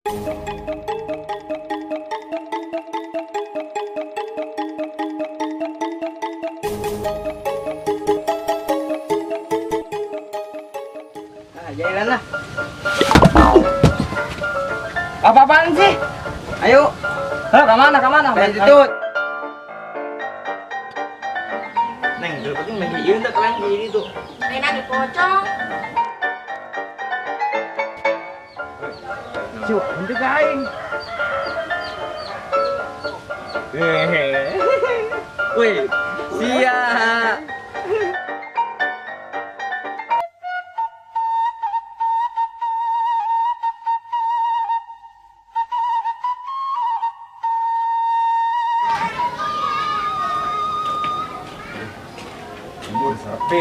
Nah, jalan lah. Apa-apaan sih? Ayo. Hah, ke mana, ke mana? Kayak itu. Neng, dulu penting lagi ieu teh kalian gini tuh. Enak di pocong. Cuk, untuk aing. Wih, sia. Lembur sepi.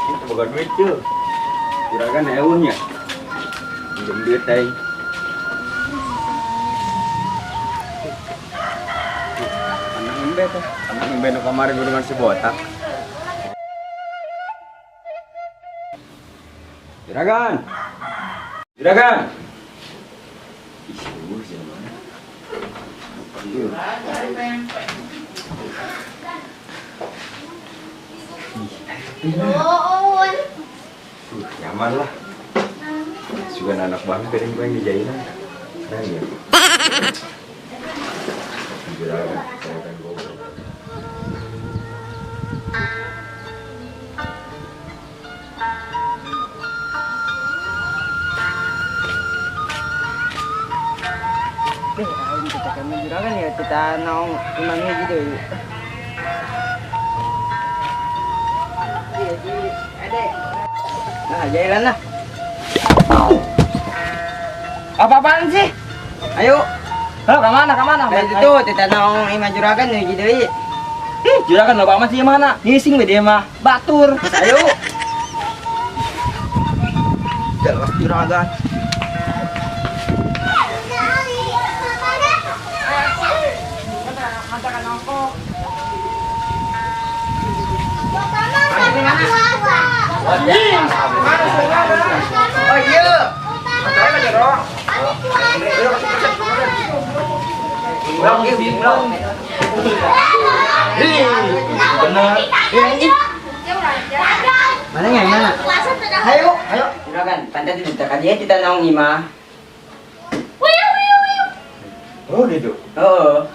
Itu boga duit tuh. Juragan eueuh nya. Pinjem duit aing. Anak embe teh, anak embe nu kamari gurungan si botak. Juragan. Juragan. Ih, eueuh sia mana. Ieu. Oh, Nyaman lah. Juga anak banget kadang gue yang dijahitan. Keren ya. Juragan, saya kan goblok. Eh, aing kita kan juragan ya, kita naong imamnya gitu. Iya, iya, ada. Nah, jalan lah. Apa-apaan sih? Ayo. Hah, ke mana, ke mana? Kayak itu kita naong imah juragan ya gitu. Ih, juragan loba amat sih mana? Ngising we dia mah. Batur. Ayo. Jelas juragan. Oh iya. Ulang, ulang. Benar. Mana yang mana? Ayo, ayo. Juragan, pantai di dekat dia kita naong imah. Oh gitu. Oh.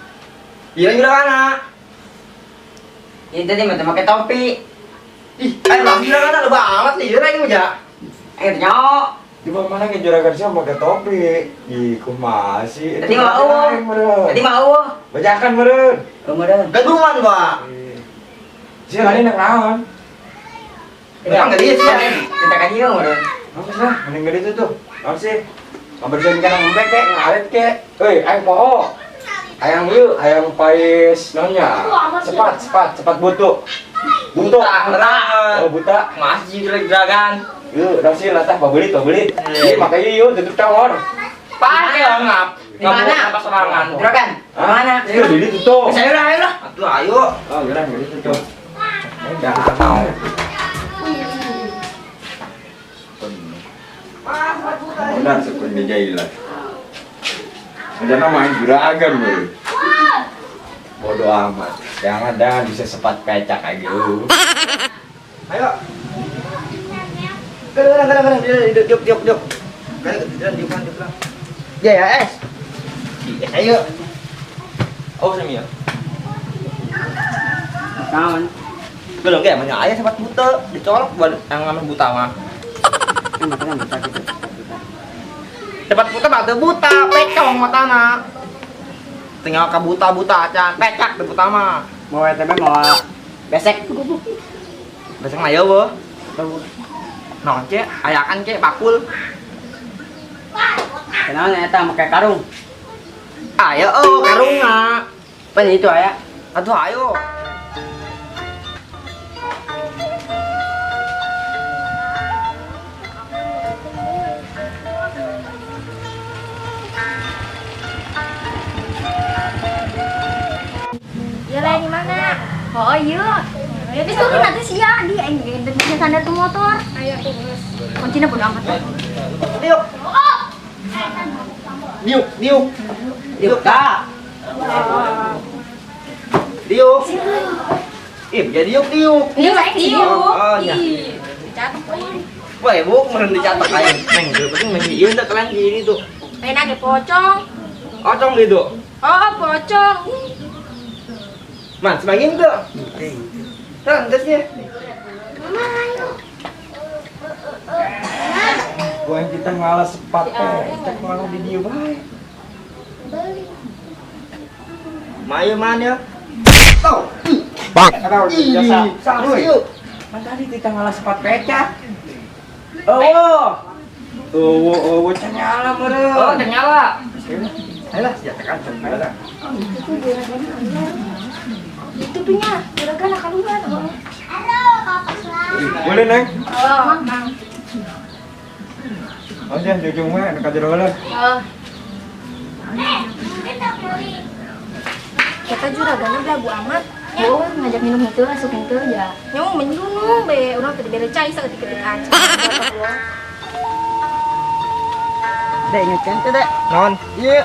Iya juragan. Ini tadi mata pakai topi. Ih, ayo lah juragan loba amat nih, juragan aja. Eh, nyok. Di mana ke juragan sih pakai topi? Ih, kumaha sih? Tadi mau. Tadi mau. Bajakan meureun. Kemudian. Gadungan, Pak. Sih lain yang naon? Emang enggak dia sih. Kita kan dia kemudian. Apa sih? Mending gede itu tuh. Apa sih? Kabarjan kana ngembek kek, ngarit kek. Euy, aing poho. Hayang ieu, hayang pais naonnya? Cepat, cepat, cepat butuh. Butuh. Buta. Oh, buta. Masih juragan. Yuk, nasi latah pabelit, pabelit. Ih, makanya yuk tutup cangor. Pakai lah ngap. Di mana? Apa serangan? Juragan. Mana? Itu di situ tuh. Saya lah, ayo lah. Atuh ayo. Oh, gerak di situ tuh. Udah. Benar sekun dijailan. Rencana main juragan bro. Bodoh amat. Jangan jangan bisa sepat pecak aja. Ayo. Gerang, gerang, gerang. Diuk, diuk, diuk. Gerang, gerang, diuk, diuk. Ya ya, es. Ayo. Oh, sami ya. Naon? Belum kayak mana aya sempat buta, dicolok buat yang ngambil buta mah. Kan matanya buta gitu. Cepat buta mah teu buta, pecong matana. Tinggal ka buta-buta acan, pecak teu buta mah. Mau ETB mau besek. Besok mah ya boh. Naon ce, ayakan ce bakul. Kenaon eta make karung. Ayo oh karungna. Pan itu aya. Atuh ayo. Ya lain di mana? Oh iya. Terus turun nanti siang di aing ge sandar ke motor. Ayo terus. Kuncinya bodo amat. Yuk. Oh. Diuk, diuk. Diuk tak. Diuk. Ih, jadi diuk diuk. Diuk, diuk. Oh, iya. Wah, ibu meureun dicatat aing. Neng, penting meh ieu teh kalian gini tuh. Enak ge pocong. Ocong gitu. Oh, pocong. Man, semangin tuh. Tan, tesnya. Mama, ayo. Gua yang kita ngalah sepat pecak malah di dieu bae. Mayu man ya. Tau. Bang. Biasa. Yuk. Man tadi kita ngalah sepat pecak. Oh. Oh, oh, can nyala meureun. Oh, can nyala. Ayolah, senjata kancam. Ayolah. Itu juragan. Itu punya juragan keluar. Halo, Bapak. Boleh, Neng? Oh, Oh, jangan jujung mah, dekat jero lah. Oh. Kita juragannya belagu amat. Oh, ngajak minum itu, asup itu ya. Nyong menyunung be, urang teu dibere cai saketik-ketik aja. Dek inget kan teh, Dek? Non. Iya.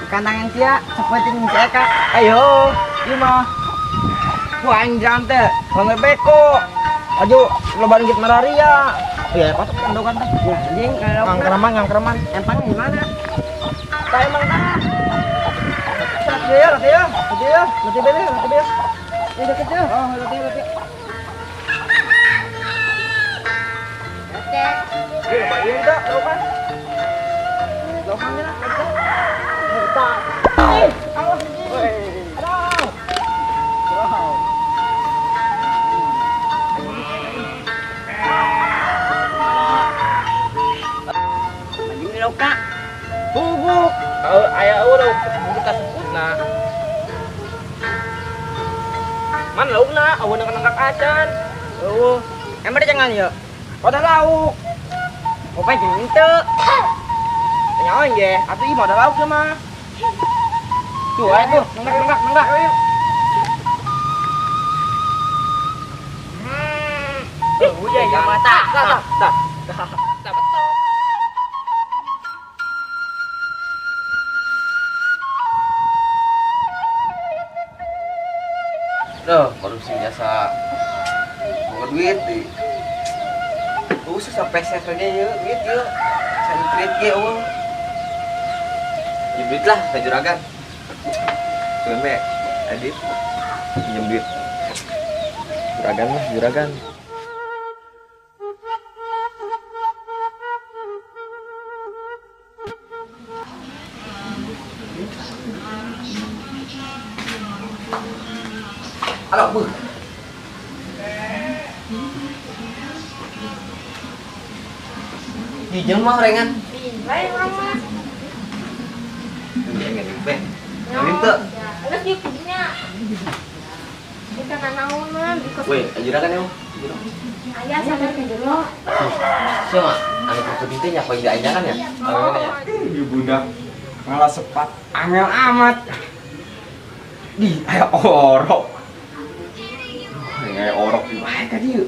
Kandangan sia seperti saya kak. Ayo, ieu mah. Wah, aing jalan teh, bangga beko. Ajo, loba ringgit mararia. Iya, kotok kandogan teh. Ya, anjing kalau Ngangkreman, ngangkreman. Empangnya di mana? Tak emang tah. Latih ya, latih ya, latih ya, latih bele, latih bele. Ini deket ya. Oh, latih, latih. Iya, loba ieu teh, laukan. Laukannya lah, laukan. Eh, awas ini. Aduh. Wow. Anjing lauka. Bubuk. Aya eueuh kita sebutna. Man laukna eueuh nangkak acan. Eueuh. Emang jangan ya. Modal lauk. Opa jeung henteu. Nyaoin ge, atuh ieu modal lauk mah. Tuh, ayo tuh, nenggak nenggak nenggak. Ayo. Oh, iya ya mata. Tah, tah, tah. Tah betul. Duh, baru sih biasa mau duit di. Susah peset aja yuk, duit yuk. Cari duit ge eueuh. Pinjam duit lah, ke juragan. Cuman Adit pinjam duit. Juragan lah, juragan. Halo, Bu. Pinjam mah rengan. Lain urang mah. Rengan be. Ngawin teu. Geus ieu kudunya. Kita nanaonan di kos. Weh, juragan ya. Aya sadar ke jero. Siapa? Anu kudu teh nya poin diajakan ya? Ih, budak ngalah sepat angel amat. Di aya orok. Aya orok di wae ka dieu.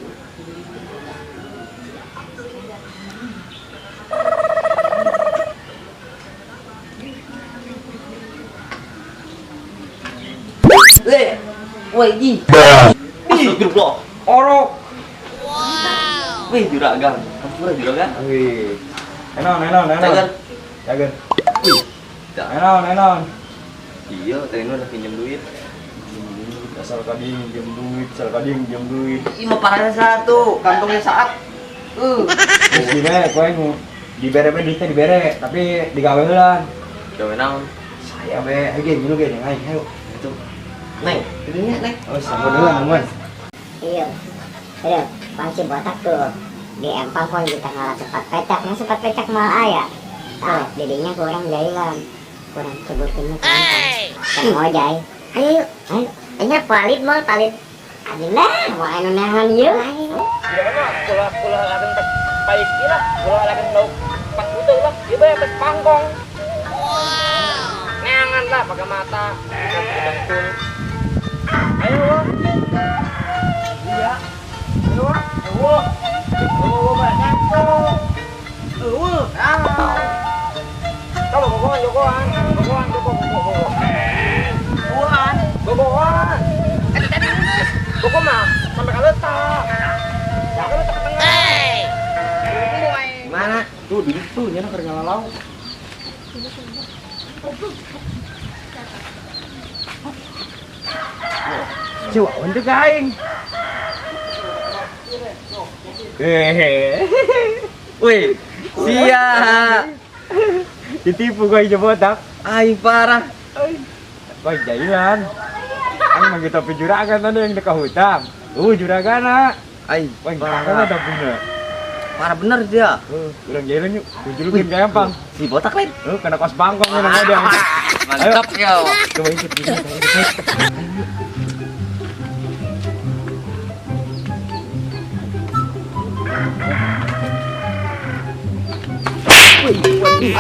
Le. Woi, ji. Astagfirullah. Orok. Wow. Wih, juragan. Hampura juragan. Wih. Enon, enon, enon. Jagan. Jagan. Wih. Enon, enon. Iya, tadi udah pinjam duit. Asal kadi minjem duit, asal kadi minjem duit. Ih, mah parahnya satu, kantongnya saat. Terus dibere, kowe dibere be duitnya dibere, tapi digawe heula. Gawe naon? Saya be, ayo ge ngilu ge jeung aing, ayo. Itu. Neng, ini Neng. Oh, sama dulu aman. Iya. Aduh, pang si botak tuh. Di empang pun kita ngalah sepat pecak, nah sepat pecak mal aya. Tah, didinya kurang jailan. Kurang sebutinnya ke empang. Kan mau jai. Ayo yuk, ayo. Ayo palit mal palit. Adina, mau anu nahan yuk. Ayo. Tidak mana, kulah akan pais kira, kulah akan lauk pas butuh lah, dia bayar pas pangkong. Wow. Neangan lah pakai mata, dengkul. Ayo, wo. Iya. Ayo, wo. Wo. Wo, banyak tuh. Wo. Ah. Kalau Gogoan, gogoan. Gogoan, gogo, gogo, gogo. Buan, gogoan. Eh, tadi geus. Gogo mah sampai ka letak. Ya, ka letak ke tengah. Mana? Tuh, di tuh nya keur ngalalau. Coba untuk aing. Hehehe. Wih, sia. Ditipu gua hijau botak. Aing parah. Wah, jailan. Aing mah topi juragan tadi yang dekat hutang. Juragana. Aing Wah, parah. parah topinya. Parah bener dia. Urang jailan yuk. Kujulukin kayak empang. Si botak lain. Kena kos bangkong ini ada. Mantap ya. Coba ikut.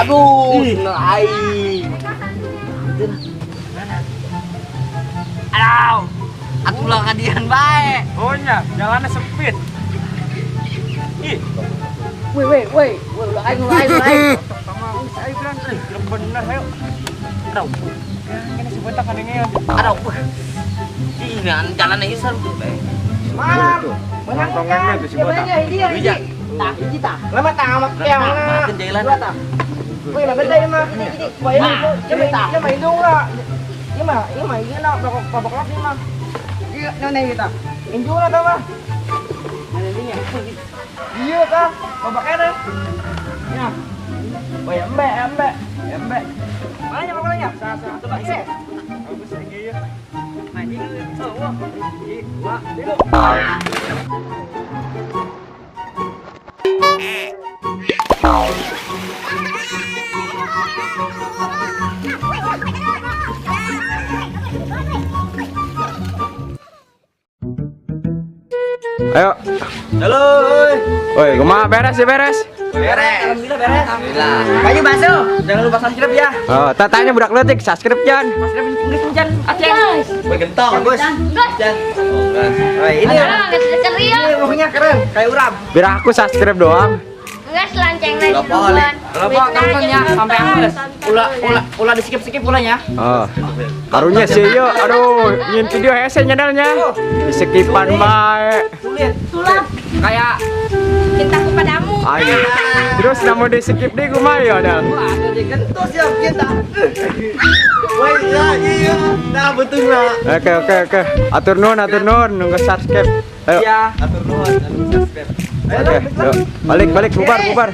Aduh, seneng aing. Aduh. Atuh ulah kadian bae. Oh nya, jalannya sempit. Ih, Woi, woi, woi. Woi, ulah aing, ulah aing, ulah aing. Ayo bilang, bener ayo. Aduh. Ini si botak ada ngeon. Aduh. Ih, jalan aja seru bae. Malam. Nongkongannya tuh si botak. Hiji, hiji. Tah, hiji tah. Lama tah amat yang mana? Jalan. Dua tah. Wih, lah beda mah gini gini. Wah, ini ieu mah ieu mah hidung lah. Ieu mah ieu mah ieu na babak babak lagi mah. Ieu naon ieu tah? Indung lah tah mah. Mana dinya? Iya tah, babaknya. Ya. Wah, ya embe, embe, embe. Mana nya pokoknya? Coba isi. Bagus lagi ya. Nah, ini oh, wah. Dua, tiga. Ayo. Halo. Woi, kumaha beres ya beres? Beres. Alhamdulillah beres. Alhamdulillah. Baju basuh. Jangan lupa subscribe ya. Oh, tatanya budak leutik subscribe jan. Inggris jan. Guys, Woi gentong. Bagus. guys. Jan. Oh, gas. Woi, ini Ceria. ini mukanya keren kayak urap. Biar aku subscribe doang. Guys, loncengnya Lupa, Ali. Lupa tonton ya sampai habis. Ulah ulah ulah di skip-skip ulahnya. Oh. Karunya sih yo, aduh, nyin video hese nyadalnya. Di skipan bae. Sulit. Sulap Kayak cintaku padamu. Ayo. Terus namun di skip deh kumaha ya dal. Wah, ada di gentos ya kita. Woi, ya, iya. Nah, betul lah. Oke oke oke. Atur nuhun nunggu subscribe. Ayo. Iya. Atur nuhun, jangan lupa subscribe. Oke, yuk. Balik balik bubar bubar.